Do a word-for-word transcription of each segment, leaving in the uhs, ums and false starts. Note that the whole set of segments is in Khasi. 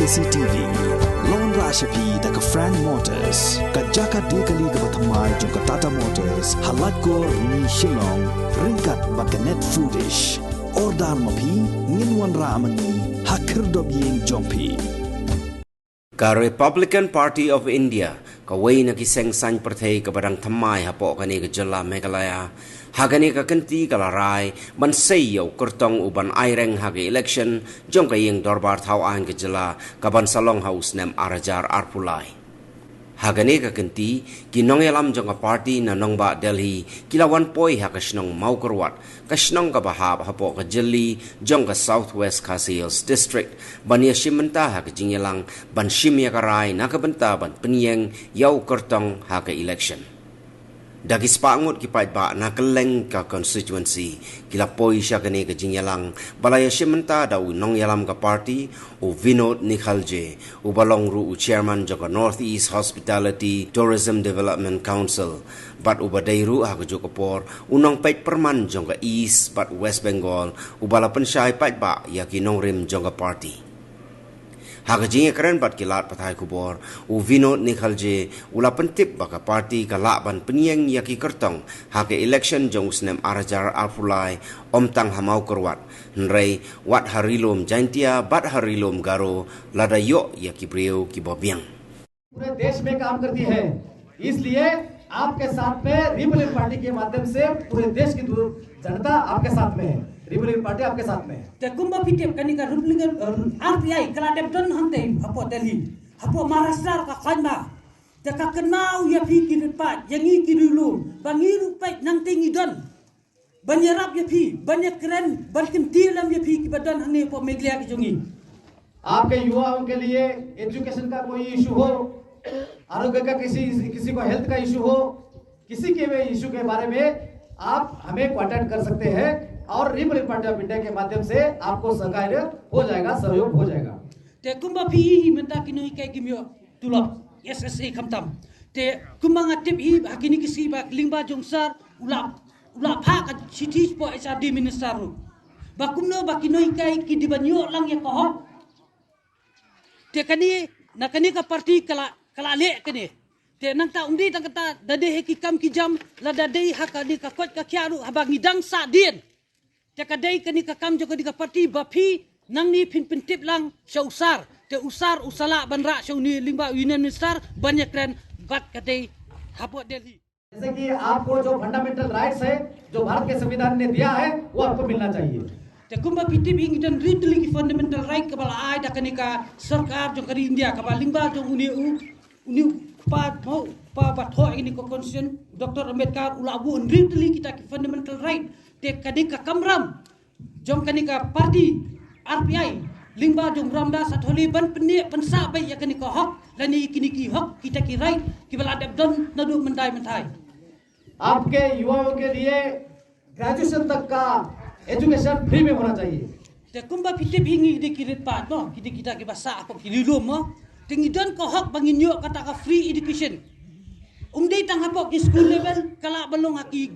C T V. Lon rashapi da ka Frank Motors, ka jaka de kali kaba thymmai jong ka Tata Motors, ha Laitkor ni Shillong, ryngkat bad ka Net Foodish. Order ma phi, ngin wanrah ma ngi ha khyrdop ïing jong phi. Ka Republican Party of India, kawei na ki seng saiñ pyrthei kaba dang thymmai hapoh kane ka jylla Meghalaya, ha kane ka kynti ka la rai ban sei ïa u kyrtong u ban aireng ha ka election jong ka ïing dorbar thaw aiñ ka jylla, ka ban sa long ha u snem ar hajar arphew lai. Ha kane ka kynti, ki nongïalam jong ka party na nongbah Delhi ki la wan poi ha ka shnong Mawkyrwat, ka shnong kaba hap hapoh ka jylla jong ka South West Khasi Hills District, ban ïashim bynta ha ka jingïalang ban shim ïa ka rai na ka bynta ban pynïeng ïa u kyrtong ha ka election. Da ki spah ngut ki paidbah na kylleng ka constituency ki la poi sha kane ka jingïalang, ba la ïashim bynta da u nongïalam ka party, u Vinod Nikhalje, uba long ruh u chairman jong ka North East Hospitality Tourism Development Council, bad uba dei ruh ha kajuh ka por u nongpeit pyrman jong ka East bad West Bengal, uba la pynshai paidbah ïa ki nongrim jong ka party. Ha ka jingïakren bad ki lad pathai khubor, u Vinod Nikhalje u la pyntip ba ka party ka lah ban pynïeng ïa ki kyrtong ha ka election jong u snem ar hajar arphew lai, ym tang ha Mawkyrwat, hynrei wat ha Ri-lum Jaintia bad ha Ri-lum Garo, lada ïoh ïa ki briew kiba biang. पूरे देश में काम करती है, इसलिए आपके साथ में रिपब्लिकन पार्टी के माध्यम से पूरे देश की दु- जनता आपके साथ में है, रिपब्लिकन पार्टी आपके साथ में है। Te kumba phi tip, kane ka Republican, eh, R P I ka la dep don hangtei hapoh Delhi, hapoh Maharashtra ka khlaiñ ba. Te ka kynmaw ïa phi ki riewpaid, ïa ngi ki riewlum, ba ngi riewpaid nangtei ngi don ban ïarap ïa phi, ban ïakren, ban kyntiew lem ïa phi kiba don hangne hapoh Meghalaya ka jong ngi. आपके युवाओं के लिए एजुकेशन का कोई इशू हो, आरोग्य का किसी किसी को हेल्थ का इशू हो, किसी के भी इशू के बारे में आप हमें कांटेक्ट कर सकते हैं और रिपब्लिकन पार्टी ऑफ इंडिया के माध्यम से आपको सहकार्य हो जाएगा, सहयोग हो जाएगा। Te kumba phi ïohi mynta ki nonghikai kim ïoh tulop, S S A khamtam. Te kumba nga tip hi ba kine ki sngi ba lyngba jong sir u la u la phah ka shithi shapoh H R D minister ruh, ba kumno ba ki nonghikai ki dei ban ïoh lang ïa ka hok. Te kane, na kane ka party ka la, ka la leh kane. Te nangta ym dei tang kata, da dei ha ki kam ki jam, lada dei ha kane ka koit ka khiah ruh, haba ngi dang sahdien. Te ka dei kane ka kam jong kane ka party ba phi nangne phin pyntip lang sha u sir. Te u sir u sa lah ban rah sha une lyngba u union minister ban ïakren, bad ka dei hapoh Delhi. जैसे कि आपको जो फंडामेंटल राइट्स है, जो भारत के संविधान ने दिया है, वो आपको मिलना चाहिए। Te kumba phi tip hi, ngi don hynriew tylli ki fundamental right kaba la ai da kane ka sorkar jong ka ri India, kaba lyngba jong une u, une u kpa, mo, kpa ba thoh ïa kane ka constitution, Doctor Ambedkar, u la buh hynriew tylli kita ki fundamental right. Te kane ka kamram jong kane ka party R P I lyngba jong Ramdas Athalye ban pynneh pynsah beit ïa kane ka hok, lane ïa kine ki hok, kita ki right kiba la dep don naduh mynta mynta. आपके युवाओं के लिए ग्रेजुएशन तक का एजुकेशन फ्री में होना चाहिए। Te kumba phi tip hi, ngi dei ki riewpaid, mo, ki dei kita kiba sah hapoh ki ri lum, mo. Te ngi don ka hok ba ngin ïoh kata ka free education. Ym dei tang hapoh ki school level, ka lah ban long ha ki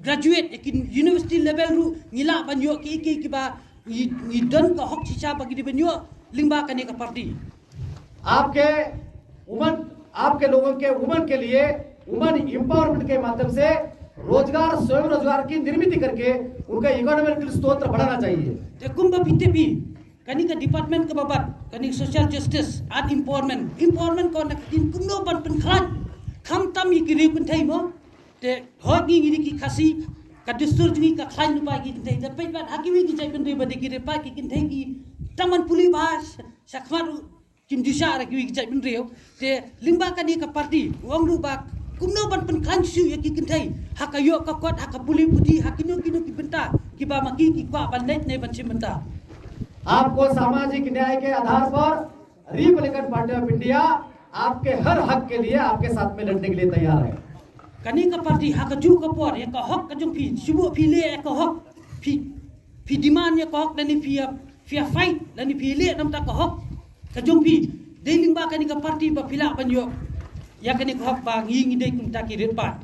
graduate, ïa ki university level ruh ngi lah ban ïoh kiei kiei kiba ngi, ngi don ka hok shisha ba ngi dei ban ïoh lyngba kane ka party. आपके वुमेन, आपके लोगों के वुमेन के लिए वुमेन एम्पावरमेंट के माध्यम से रोजगार, स्वयं रोजगार की निर्मित करके उनका इकोनॉमिकल स्रोत बढ़ाना चाहिए। Te kumba phi tip hi, kane ka department kaba bat, kane social justice and empowerment. Empowerment ka wan da ka ktien kumno ban pynkhlaiñ, khamtam ïa ki riew kynthei, mo. Te hooid, ngi, ngi dei ki Khasi, ka dustur jong ngi ka khlaiñ lypa ïa ki kynthei. Da peit bad ha kiwei ki jaitbynriew ba dei ki riewpaid, ki kynthei ki tang ban pule bha sha, sha khmat ruh kim ju shah re kiwei ki jaitbynriew. Te lyngba kane ka party u ong ruh ba kumno ban pynkhlaiñ shuh ïa ki kynthei ha ka ïoh ka kot, ha ka pule puthi, ha kino kino ki bynta kiba ma ki ki kwah ban leit ne ban shim bynta. आपको सामाजिक न्याय के आधार पर रिपब्लिकन पार्टी ऑफ इंडिया आपके हर हक के लिए आपके साथ में लड़ने के लिए तैयार है। Kane ka party ha kajuh ka por, ïa ka hok ka jong phi, shu buh phi leh ïa ka hok, phi, phi demand ïa ka hok, lane phi ïa, phi ïa fight, lane phi leh namar ka hok ka jong phi. Dei lyngba kane ka party ba phi lah ban ïoh ïa kane ka hok ba ngi, ngi dei kumta ki riewpaid.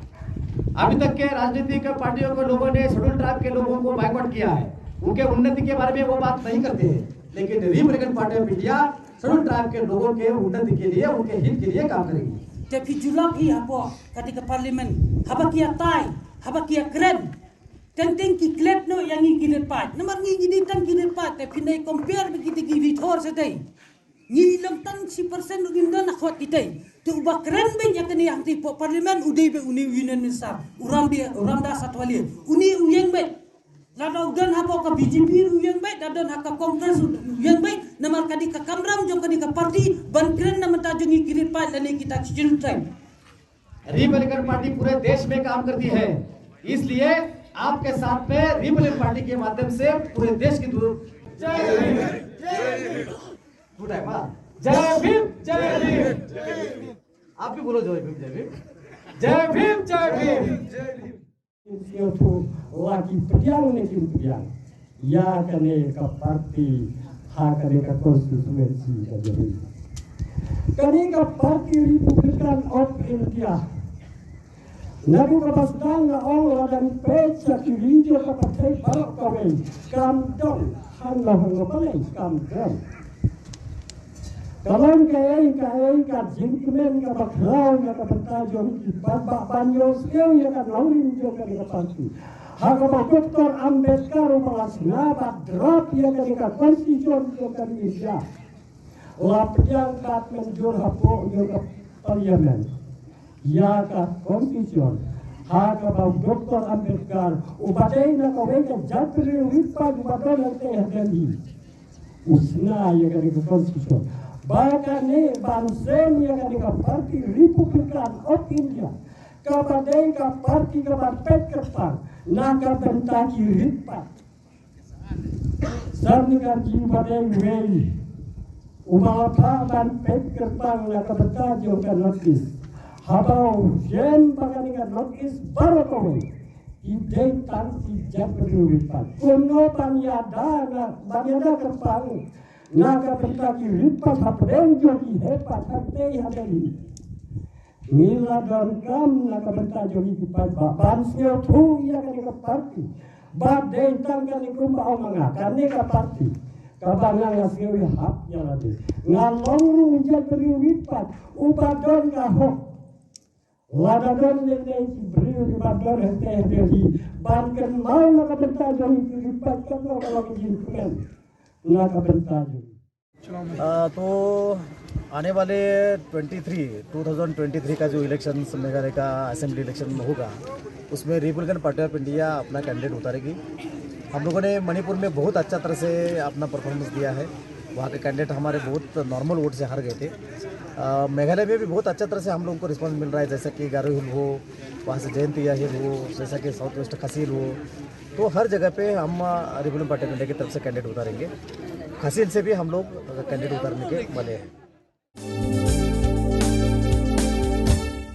अभी तक के राजनीतिक पार्टियों के लोगों ने शेड्यूल ट्राइब के लोगों को बायकॉट किया है, उनके उन्नति के बारे में वो बात नहीं करते हैं, लेकिन रिपब्लिकन पार्टी ऑफ इंडिया शेड्यूल ट्राइब के लोगों के उन्नति के लिए, उनके हित के लिए काम करेंगे। Te phi ju lap hi hapoh kane ka parliament, haba ki ïatai, haba ki ïakren, teng teng ki klet noh ïa ngi ki rit paid. Namar ngi ngi dei tang ki rit paid, te phin ïa compare bad kita ki rit hor shatei. Ngi long tang shi percent ruh ngim don ha khmat kitei. Te uba kren beiñ ïa kane hangtei hapoh parliament u dei beit une u union minister, u Ram, u Ramdas Athalye. Une u ïeng beit. Lada u don hapoh ka B J P u ïeng beit, lada don ha ka Congress u ïeng beit, namar ka dei ka kamram jong kane ka party ban kren na bynta jong ngi ki rit paid lane kita ki scheduled tribe. रिपब्लिकन पार्टी पूरे देश में काम करती है, इसलिए आपके साथ में रिपब्लिकन पार्टी के माध्यम से पूरे देश की दू जय भीम, जय भीम। जय भीम, जय भीम। आप भी बोलो जय भीम, जय भीम। जय भीम, जय भीम। Sngewthuh la ki pdiang ne kim pdiang ïa kane ka party ha kane ka constituency ka jong ngi. Kane ka party Republican of India, naduh kaba sdang nga ong la dang peit sha ki ri jong ka pyrthei baroh kawei, kam don. Hangno hangno balei kam don? Ka long kaei kaei ka jingkmen kaba khraw na ka bynta jong ki paidbah ban ïohsngew ïa ka nongrim jong kane ka party. Ha kaba u Doctor Ambedkar u ba la sngap bad draft ïa kane ka constitution jong ka India, la pdiang bad mynjur hapoh jong ka parliament ïa ka constitution. Ha kaba u Doctor Ambedkar u ba dei na kawei ka jaitbynriew rit paid u ba don hangtei ha Delhi, u sna ïa kane ka constitution. Ba kane ban seng ïa kane ka party Republican of India, kaba dei ka party kaba peit kyrpang na ka bynta ki rit paid. Sir Nikam G u ba dei uwei u ba la phah ban peit kyrpang na ka bynta jong ka North East. Haba u shem ba kane ka North East baroh kawei ki dei tang ki jaitbynriew rit paid. Kumno ban ïada na, ban ïada kyrpang na ka bynta ki rit paid hapdeng jong ki heh paid hangtei ha Delhi? Ngi la donkam na ka bynta jong ngi ki paidbah ban sngewthuh ïa kane ka party. Ba dei tang kane kumba ong ma nga, kane ka party kaba nga nga sngew ïahap ïa lade. Nga long ruh u jaitbynriew rit paid uba don ka hok. Lada don lei lei ki briew kiba don hangtei ha Delhi ban kynmaw na ka bynta jong ngi ki rit paid, katno ka long ka jingkmen na ka bynta jong ngi. अ, तो आने वाले ट्वेंटी थ्री, ट्वेंटी ट्वेंटी थ्री का जो इलेक्शन, मेघालय का असेंबली इलेक्शन में होगा, उसमें रिपब्लिकन पार्टी ऑफ इंडिया अपना कैंडिडेट उतारेगी। हम लोगों ने मणिपुर में बहुत अच्छा तरह से अपना परफॉर्मेंस दिया है। वहाँ के कैंडिडेट हमारे बहुत नॉर्मल वोट से हार गए थे। अ, मेघालय में भी बहुत अच्छा तरह से हम लोगों को रिस्पॉन्स मिल रहा है, जैसा कि गारो हिल हो, वहाँ से जयंतिया हिल हो, जैसा कि साउथ वेस्ट खासी हिल हो, तो हर जगह पे हम, अ, रिपब्लिकन पार्टी ऑफ इंडिया की तरफ से कैंडिडेट उतारेंगे। खासी हिल से भी हम लोग कैंडिडेट उतारने के वाले हैं।